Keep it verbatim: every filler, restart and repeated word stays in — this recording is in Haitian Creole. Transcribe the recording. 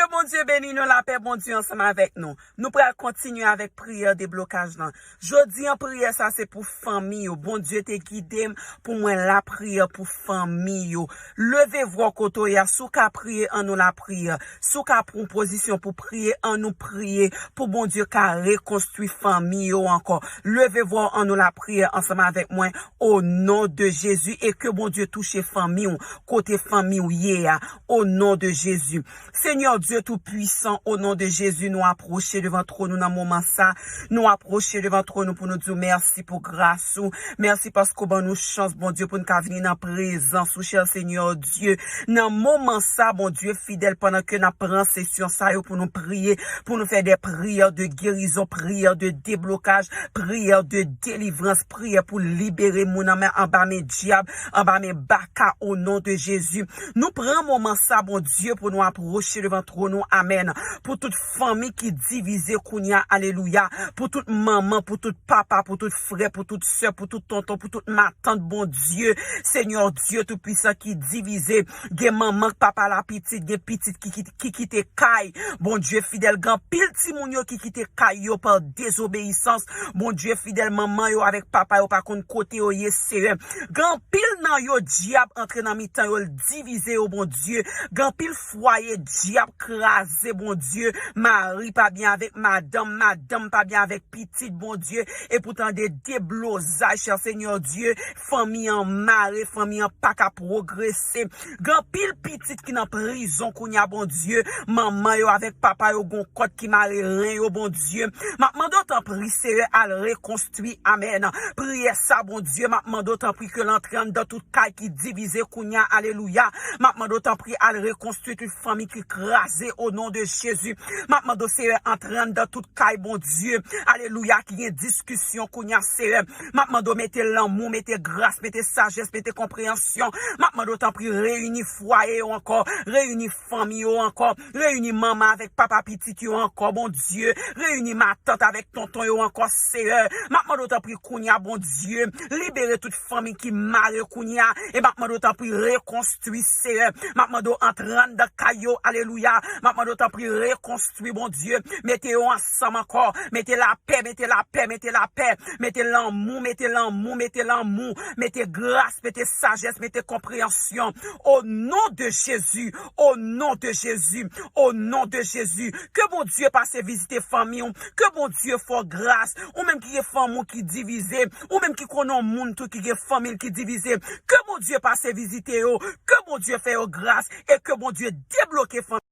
Ke Bondye beni nou, lapè Bondye ansanm avèk nou. Nou pral kontinye avèk priyè deblokaj lan. Jodi an, priyè sa se pou fanmi yo. Bondye te gide m pou mwen lapriyè pou fanmi yo. Leve vwa w kote w ye a, si w ka priye, ann nou lapriyè. Si w ka pran pozisyon pou priye, ann nou priye pou Bondye ka rekonstwi fanmi yo ankò. Leve vwa w, ann nou lapriyè ansanm avèk mwen, o non de Jezi, e ke Bondye touche fanmi w, kote fanmi w ye a, o non de Jezi. Senyè Dye Toupisan, o non de Jezi, nou apwoche devan twòn ou nan moman sa. Nou apwoche devan twòn ou pou nou di w mèsi pou gras ou. Mèsi paske w ban nou chans, Bondye, pou n ka vini nan prezans ou, chè Senyè Dye. Nan moman sa, Bondye fidèl, pandan ke n ap pran sesyon sa yo pou nou priye, pou nou fè de priyè de gerizon, priyè de deblokaj, priyè de delivrans, priyè pou libere moun anba men dyab, anba men baka, o non de Jezi. Nou pran moman sa, Bondye, pou nou apwoche devan twòn ou. Amèn. Pou tout fanmi ki divize kounye a, alelouya. Pou tout manman, pou tout papa, pou tout frè, pou tout sè, pou tout tonton, pou tout matant, Bondye. Senyè Dye Toupisan ki divize. Gen manman k pa pale a pitit, gen pitit ki, ki, ki kite kay. Bondye fidèl, gen anpil timoun yo ki kite kay yo pa dezobeyisans. Bondye fidèl, manman yo avèk papa yo pa konn kote yo ye, Senyè. Gen anpil nan yo, dyab antre nan mitan yo, l divize yo, Bondye. Gen anpil fwaye, dyab kraze, Bondye. Mari pa byen avèk madanm, madanm pa byen avèk pitit, Bondye. E pou tande deblozay, chè Senyè Dye, fanmi an mare, fanmi an pa ka pwogrese. Gen anpil pitit ki nan prizon kounye a, Bondye. Manman yo avèk papa yo gon kòd ki mare ren yo, Bondye. M ap mande w tanpri, Senyè, al rekonstwi. Amèn. Priyè sa, Bondye, m ap mande w tanpri ke l antre anndan tout kay ki divize kounye a. Alelouya. M ap mande w tanpri al rekonstwi tout fanmi ki kraze, o non de Jezi. M ap mande w, Senyè, antre anndan tout kay, Bondye. Alelouya, ki gen diskisyon kounye a, Senyè. M ap mande w mete lanmou, mete gras, mete sajès, mete konpreyansyon. M ap mande w tanpri reyini fwaye yo ankò, reyini fanmi yo ankò, reyini manman avèk papa pitit yo ankò, Bondye. Reyini matant avèk tonton yo ankò, Senyè. M ap mande w tanpri kounye a, Bondye. Libere tout fanmi ki mare kounye a. E m ap mande w tanpri rekonstwi, Senyè. M ap mande w antre anndan kay yo, alelouya. M ap mande w tanpri rekonstwi, Bondye. Mete yo ansanm ankò. Mete lapè, mete lapè, mete lapè. Mete lanmou, mete lanmou, mete lanmou. Mete gras, mete sajès, mete konpreyansyon. O non de Jezi, o non de Jezi, o non de Jezi. Ke Bondye pase vizite fanmi w. Ke Bondye fè w gras. Ou menm ki gen fanmi w ki divize. Ou menm ki konnen yon moun tou ki gen fanmi l ki divize. Ke Bondye pase vizite yo. Ke Bondye fè yo gras. E ke Bondye debloke fanmi